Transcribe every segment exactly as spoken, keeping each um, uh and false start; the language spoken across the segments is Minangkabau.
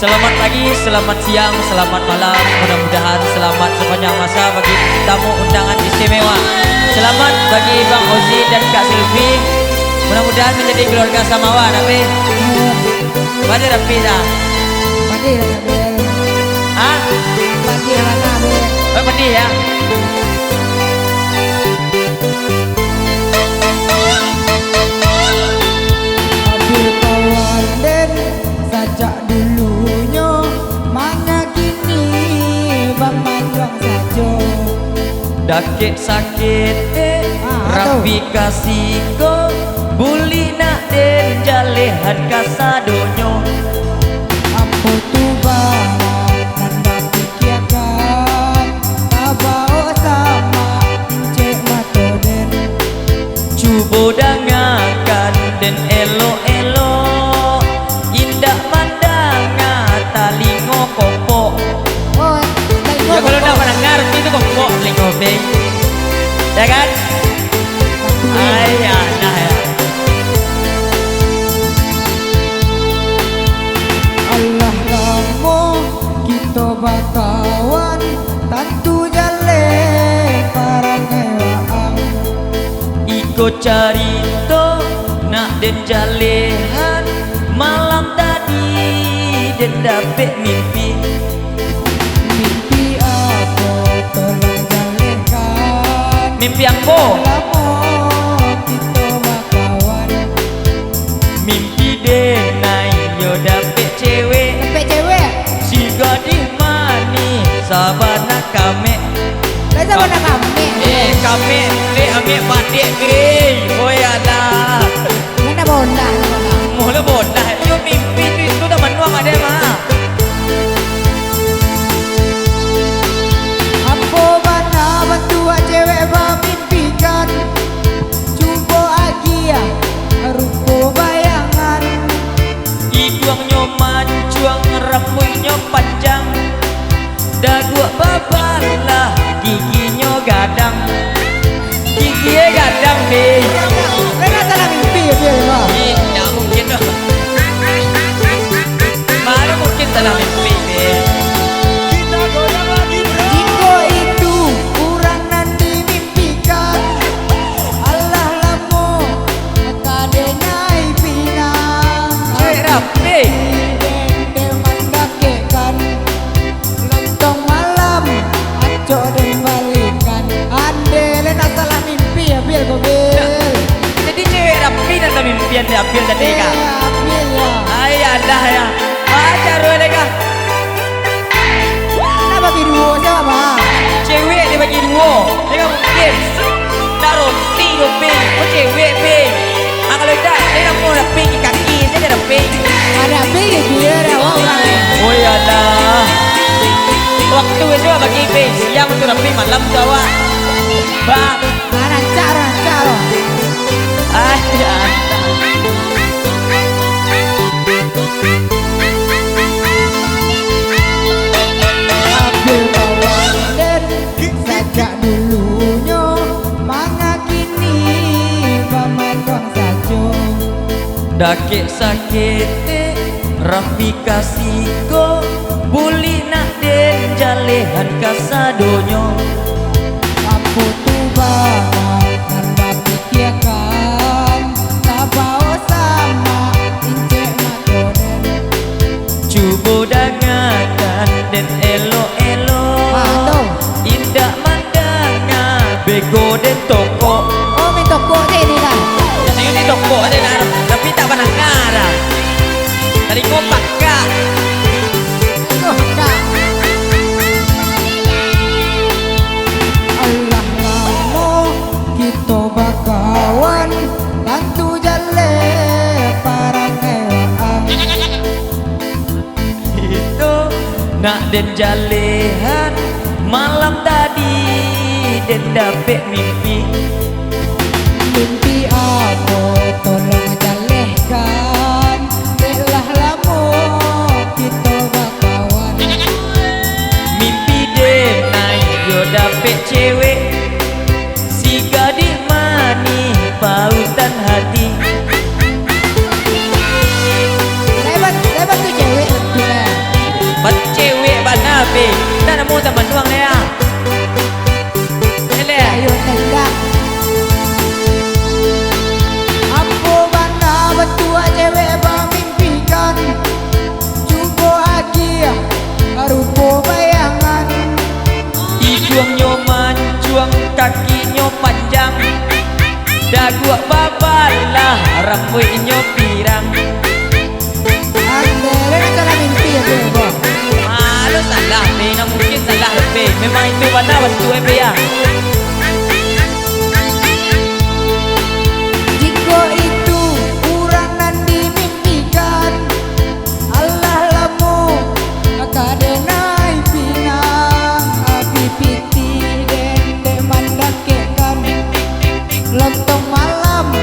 Selamat pagi, selamat siang, selamat malam. Mudah-mudahan selamat sepanjang masa bagi tamu undangan istimewa. Selamat bagi Bang Ozi dan Kak Silvi. Mudah-mudahan menjadi keluarga samawa, tapi pada rapi dah. Pada rapi. Hah? Pada mana, Be? Oh, pedih ya. Abil kawan den, sajak dulunyo, manga kini bamanjuang sajo. Dakek sakik dek, ah, tu. Rapi kasiko, bulik nak den jalehan kasadonyo. Ambo tu bana nan bapikiakan, tabao sama incek mato den. Cubo dangakan den elok-elok, indak mandanga talingo kopok. Oh, talingo kopok. Ya, kalau ndak mandanga, itu kopok talingo, Bang. Ya kan? Ai, ya, nah, ya. Alah lamo kito bakawan, tantu jaleh parangai waang. Iko carito nak den jalehan, malam tadi den dapek mimpi. Mimpi apo, tolong jalehkan. Mimpi apo? Lamo kito bakawan. Mimpi den nai yo dapek cewek. Dapek cewek? Si gadih manih sabana kamek. Lah sabana kamek? Eh, kamek, leh amek badek, eh. Oi, alah. Mana bola, bola? Mula bola. Yo mimpi tu, itu dah manuang ade mah. Apo bana bantuak cewek bamimpikan? Cubo agiah rupo bayangan. Iduangnyo mancuang, rambuiknyo panjang, daguak babalah, giginyo gadang. Gigi e gadang, Pi. Kena salah mimpi, Pi, Pi. Indak mungkin doh. Mana mungkin salah mimpi, Pi? Jiko itu urang nan dimimpikan, alah lamo ka den ai pinang. Cewek rapi. Den mandakekkan. Lontong malam, acok den balikan. Ande le nak salah mimpi, Abil ko, Bil. Jadi cewek rapi nan tamimpian di Abil tadi, Kak? Eh, Abil, ya. Ai, alah, ya. Ajar we deh, Kak. Nak bagi duo se, Bang? Cewek dibagi duo. Dia kan mungkin. Nak roti tu, Pi. Kau cewek, Pi. Ah, kalau indak, dia nak mau rapi kaki, dia ada rapi. Ada rapi, dia ada awak, Bang. Oh, iyalah. Waktu itu bagi, Pi. Siang tu rapi, malam tu awak. Bang. Ah, rancak, rancak, loh. Ah, ya. Abil kawan den, sajak dulunyo, manga kini bamagang sajo. Dakek saketek, rapi kasiko, bulik nak den jalehan kasadonyo. Apo tu bana nan bapikiakan, tabao sama incek mato den. Cubo dangakan den elok-elok. Ah, tu. Indak mandanga, beko den tokok. Oh, main tokok je ni kan? Katonyo ni tokok je lah, tapi tak pandanga dah. Talingo pakak. Pakak. Alah lamo kito bakawan, tantu jaleh parangai waang. Itu nak den jalehan, malam tadi den dapek mimpi. Mimpi apo tolong jalehkan, dek lah lamo kito bakawan. Mimpi den nai yo dapek cewek, si gadih manih pautan hati. Lebat, lebat tu cewek tu lah. Rambuik inyo pirang. Ande, dek salah mimpi yo, Bil, ko. Ah, lo salah, Bil. Ndak mungkin salah, Bil. Memang itu bana bantuak, Bil, yo. Jikok itu urang nan dimimpikan, alah lamo ka denai pinang, abih pitih den dek mandakekkan. Lontong malam,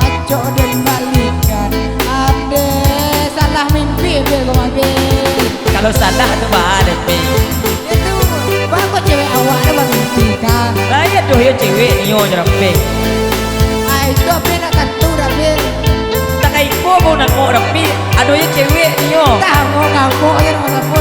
acok den balikan. Ande, salah mimpi, Bil, ko mah, Bil. Kalau salah tu baa dek, Bil? Itu, baa kok cewek awak tu bamimpi, kan? Lah, iyo doh, iyo cewek nio jo, Bil. Ah, itu, Bil, nak tantu dah, Bil. Tak ka iko ko nangok dah, Bil. Ado iyo cewek nio. Tangok, tangok, iyo, nak sapo,